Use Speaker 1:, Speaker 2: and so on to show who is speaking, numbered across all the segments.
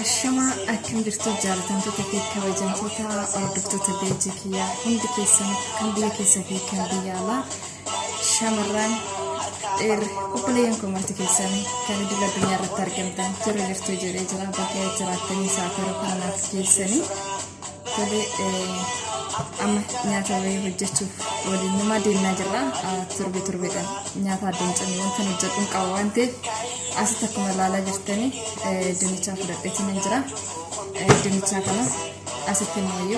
Speaker 1: Ashamaa akkam jirtu jaalatamtoota fi kabajamtoota hordoftoota beejii kiyyaa hundi keessan kan biyya keessa fi kan biyya alaa shamarran dhiirri obboleeyyan koo marti keessan kan idil addunyaa irratti argamtan jirra jirtu jedhee jira bakka jiraattanii sa'aatii yeroo kana naaf geessanii tole amma nyaata wayii hojjechuuf waliin numa deemnaa jirra torbe torbeedhaan nyaata adda hin cinne wanta hojjedhuun qaba waan ta'eef asitti akkuma ilaalaa jirtanii dinnichaa fudhadheetiin hin jira. Dinnichaa kana asitti immoo ni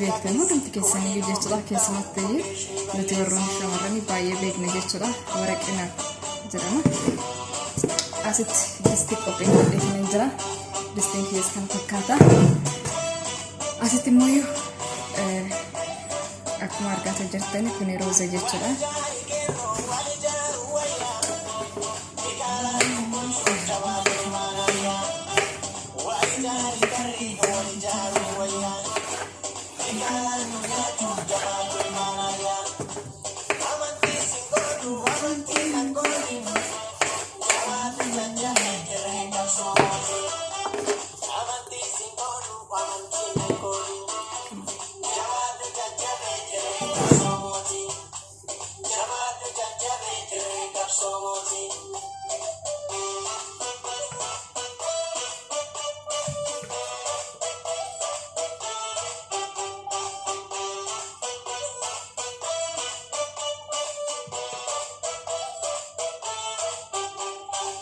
Speaker 1: beektan hundumti keessaniyyuu jechuudha. Keessumatti iyyuu nuti warroonni shamarranii baay'ee beekna jechuudha. Waraqina jedhama. Asitti distii qopheeffadheetiin hin jira. Distiin kiyyaas kan fakkaata. Asitti immoo akkuma argaa jirtan kun rooza jechuudha.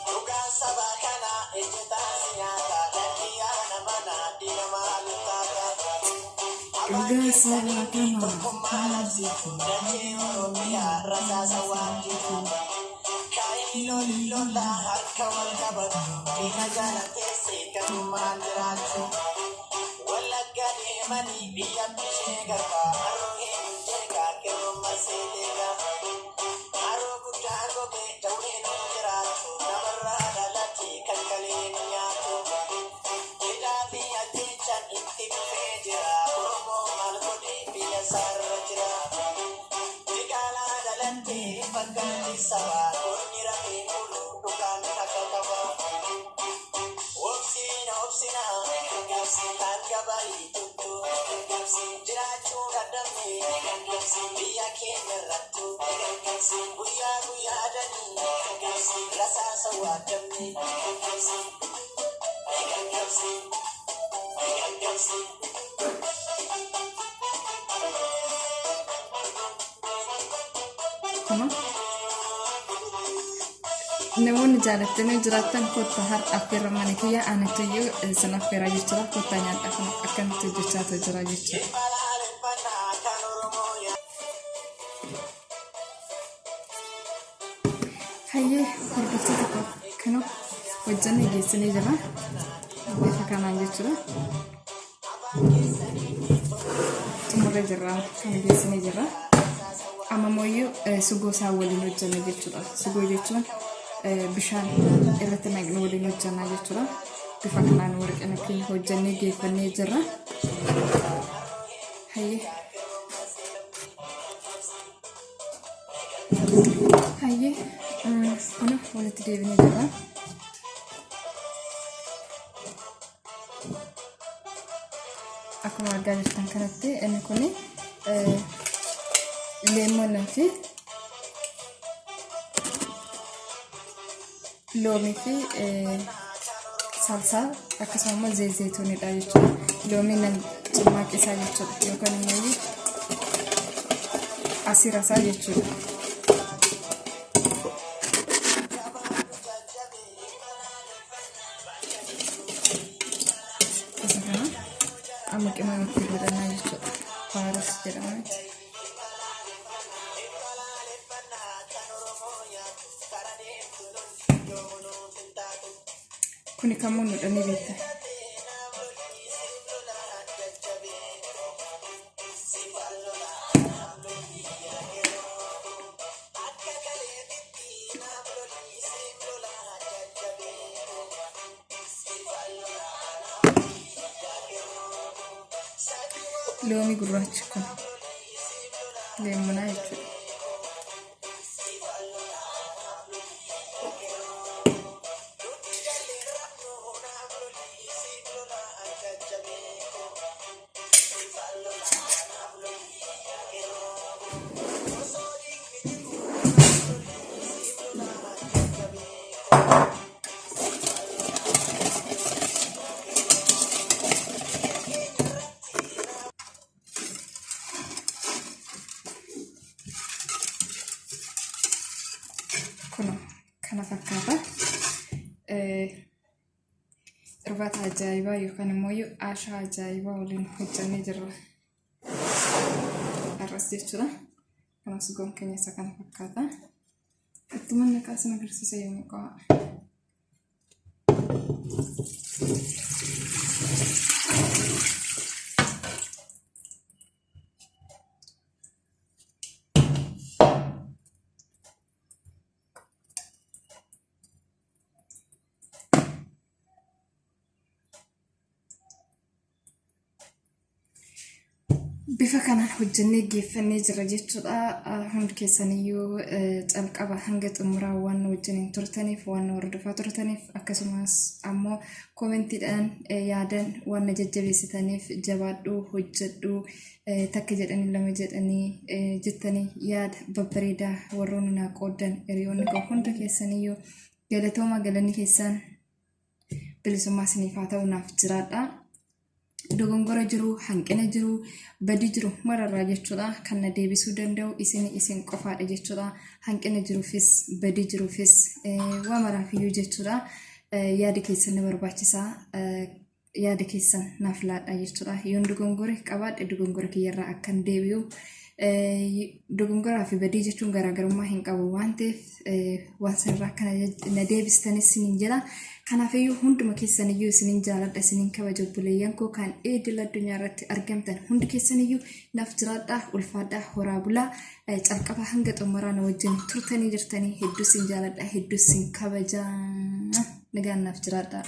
Speaker 1: Dhugaa sabaa kanaa. Kun namoonni jaalattanii jiraattan kottaa har'a affeerra mana kiyya anatu iyyuu isin affeera jechuudha. Kottaa nyaadhaa kun akkanatti hojjechaa jira jechuudha. Hayyee hordoftoota koo kana hojjannee geessinee jira. Bifa kanaan jechuudha. Xumurree jirra kan geessinee jirra. Amma mooyyuu sugoo isaa waliin hojjanna jechuudha. Sugoo jechuun bishaan irratti naqnu waliin hojjanna jechuudha. Bifa kanaan warqina keenya hojjannee geeffannee jirra. Hayyee. Hayyee kun walitti deebinee jirra. Akkuma argaa jirtan kanatti inni kun leemonii fi loomii fi salsaa akkasuma immoo zayituunidha jechuudha. Loomii nan cimmaaqii isaa jechuudha yookaan immoo asira isaa jechuudha. Isa kana amma qimamatti godhannaa jechuudha. Faaros jedhama jechuudha. Kuni kamuu nu dhanii beekta. Loomii gurraachi kun leemmonaa jechuudha. Kun kana fakkaata. Irbaata ajaa'ibaa yookaan immoo ashaa ajaa'ibaa waliin hojjannee jirra. Har'as jechuudha. Kanas goon keenya isa kana fakkaata. Ittuma naqaa isin agarsiisa yommuu qa'a. Bifa kanaan hojjennee geeffannee jirra jechuudha. Hundi keessaniyyuu calqaba hanga xumuraa waan nu wajjiniin turtaniif, waan nu hordofaa turtaniif, akkasumas ammoo koomentiidhaan yaadan waan na jajjabeessitaniif, jabaadhuu hojjedhuu takka jedhanii lama jedhanii jettanii yaada babbareedaa warroonni naa qooddan hiriyoonni koo hunda keessaniyyuu galatooma, galanni keessaan bilisummaa isiniif haa ta'u, naaf jiraadha. Dogongora jiru, hanqina jiru, badii jiru mararraa jechuudha kan na deebisuu danda'u isin qofaadha jechuudha. Hanqina jiruufis, badii jiruufis, waa maraafiyyuu jechuudha. Yaada keessan na barbaachisaa. Yaada keessan naaf laadhaa jechuudha. Yoon dogongore qabaadhe dogongora kiyyarraa akkan deebi'u, dogongoraa fi badii jechuun garaagarummaa hin qabu waan ta'eef, waan sanirraa akkana na deebistanis isiniin jedha. Kanaafiyyuu hunduma keessaniyyuu isiniin jaaladha, isiniin kabaja. Obboleeyyan koo kan idil addunyaa irratti argamtan hundi keessaniyyuu naaf jiraadhaa, ulfaadhaa, horaa bulaa. Calqaba hanga xumuraa na wajjin turtanii jirtanii, hedduu isin jaaladha, hedduu isin kabaja. Nagaan naaf jiraadhaa.